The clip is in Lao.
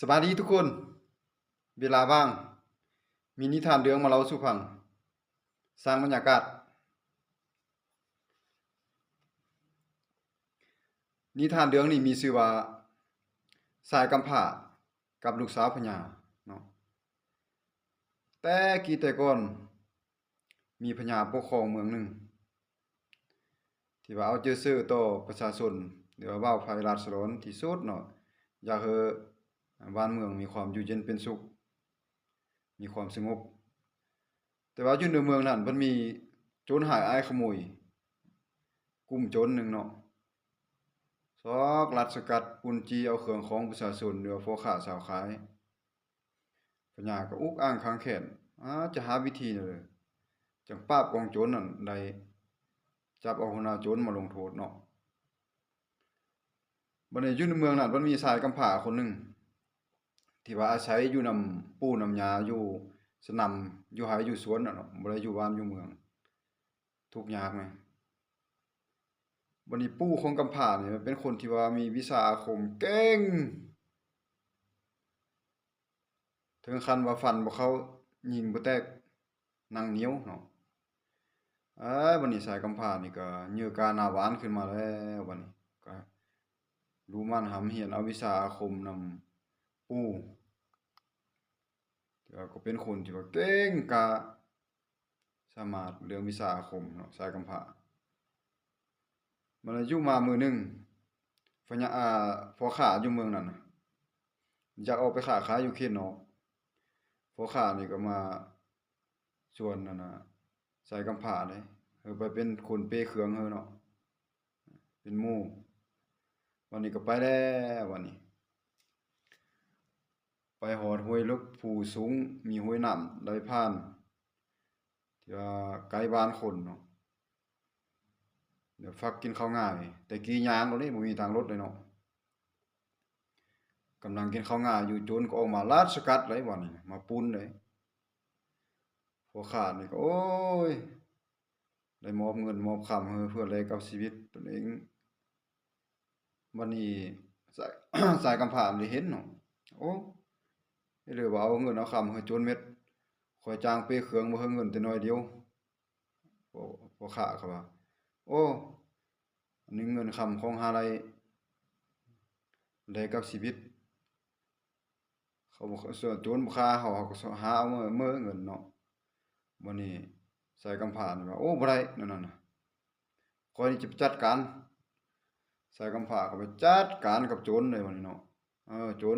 ສະບາຍດີທຸກຄົນ. ເວລາວ່າງ ມີນິທານເລື່ອງມາເລົ່າສູ່ຟັງ. ສ້າງບັນຍາກາດ. ນິທານເລື່ອງນີ້ມີຊື່ວ່າ ຊາຍກຳພ້າກັບລູກສາວພະຍາເນາະ. ແຕ່ກີ້ແຕ່ກ່ອນ ມີພະຍາປົກຄອງເມືອງໜຶ່ງ ທີ່ວ່າເອົາໃຈໃສ່ຕໍ່ປະຊາຊົນ ຫຼືວ່າເວົ້າໃຫ້ລາດສະຫຼອນທີ່ສຸດເນາະ, ຢາກໃຫ້ບ້ານເມືອງມີຄວາມຢູ່ເຢັນເປັນສຸກ, ມີຄວາມສະຫງົບ. ແຕ່ວ່າຢູ່ໃນເມືອງນັ້ນ ມັນມີໂຈນຮ້າຍອ້າຍຂະໂມຍ ກຸ່ມໂຈນໜຶ່ງເນາະ ຊອກລັດສະກັດປຸ້ນຈີ້ເອົາເຄື່ອງຂອງປະຊາຊົນ ຫຼືວ່າພໍ່ຄ້າຊາວຂາຍ. ພະຍາກໍອຸກອາງຄາງແຄ້ນ ອາ ຈະຫາວິທີແນວໃດ ຈັ່ງປາບກອງໂຈນນັ້ນໄດ້, ຈັບເອົາຫົວໜ້າໂຈນມາລົງໂທດເນາະ. ບັດນີ້ຢູ່ໃນເມືອງນັ້ນ ມັນມີຊາຍກຳພ້າຄົນໜຶ່ງ ທີ່ວ່າອາໄສຢູ່ນຳປູ່ນຳຍ່າ ຢູ່ສະໜາມ ຢູ່ໄຮ່ຢູ່ສວນນັ້ນເນາະ, ບໍ່ໄດ້ຢູ່ບ້ານຢູ່ເມືອງ ທຸກຍາກແມ. ບັດນີ້ປູ່ຂອງກຳພ້ານີ້ ມັນເປັນຄົນທີ່ວ່າມີວິຊາອາຄົມເກັ່ງ ເຖິງຂັ້ນວ່າຟັນບໍ່ເຂົ້າ ຍິງບໍ່ແຕກ ໜັງໜຽວເນາະ. ເອີ ບັດນີ້ຊາຍກຳພ້ານີ້ກໍເຫຍື້ອກ້າໜ້າຫວານຂຶ້ນມາແລ້ວ. ບັດນີ້ກໍດຸໝັ່ນຮ່ຳຮຽນເອົາວິຊາອາຄົມນຳປູ່, ແຕ່ວ່າກໍເປັນຄົນທີ່ວ່າເກັ່ງກ້າ ສາມາດເລື່ອງວິຊາອາຄົມເນາະ ຊາຍກຳພ້າ. ມັນຢູ່ມາມື້ໜຶ່ງ ພະຍາ ອາ ພໍ່ຄ້າຢູ່ເມືອງນັ້ນນະ ຢາກອອກໄປຄ້າຂາຍຢູ່ເຂດນອກ. ພໍ່ຄ້ານີ້ກໍມາຊວນອັນນະ ຊາຍກຳພ້າເດ້ ໃຫ້ໄປເປັນຄົນເປເຄື່ອງໃຫ້ເນາະ ເປັນໝູ່. ບັດນີ້ກໍໄປແລ້ວ ບັດນີ້ ໄປຮອດຫ້ວຍເລິກພູສູງ ມີຫ້ວຍນ້ຳໄຫຼຜ່ານ ທີ່ວ່າໄກບ້ານຄົນເນາະ. ດຽວພັກກິນເຂົ້າງາຍ, ແຕ່ກີ້ຍ່າງໂລດເດ້ ບໍ່ມີທາງລົດເລີຍເນາະ. ກຳລັງກິນເຂົ້າງາຍຢູ່ ໂຈນກໍອອກມາລັດສະກັດເລີຍ ບັດນີ້ມາປຸ້ນເລີຍ. ພໍ່ຄ້ານີ້ກໍ ໂອ້ຍ ໄດ້ມອບເງິນມອບຄຳໃຫ້ເພື່ອແລກກັບຊີວິດຕົນເອງ. ບັດນີ້ຊາຍ ຊາຍກຳພ້າໄດ້ເຫັນເນາະ, ໂອ້ ຫຼືວ່າເອົາເງິນເອົາຄຳໃຫ້ໂຈນເມັດ, ຂ້ອຍຈ້າງເປເຄື່ອງບໍ່ໃຫ້ເງິນແຕ່ໜ້ອຍດຽວ. ພໍ່ ພໍ່ຄ້າກໍວ່າ ໂອ້ ອັນນີ້ເງິນຄຳຂອງເຮົາໄດ້ແລກກັບຊີວິດ. ເຂົາບໍ່ ໂຈນບໍ່ຂ້າເຮົາ ເຮົາກໍຫາເອົາເມີເງິນເນາະ. ບັດນີ້ຊາຍກຳພ້ານີ້ວ່າ ໂອ້ ບໍ່ໄດ້ແນວນັ້ນນະ, ຂ້ອຍນີ້ຈະໄປຈັດການ. ຊາຍກຳພ້າກໍໄປຈັດການກັບໂຈນເລີຍບັດນີ້ເນາະ. ເອີ ໂຈນ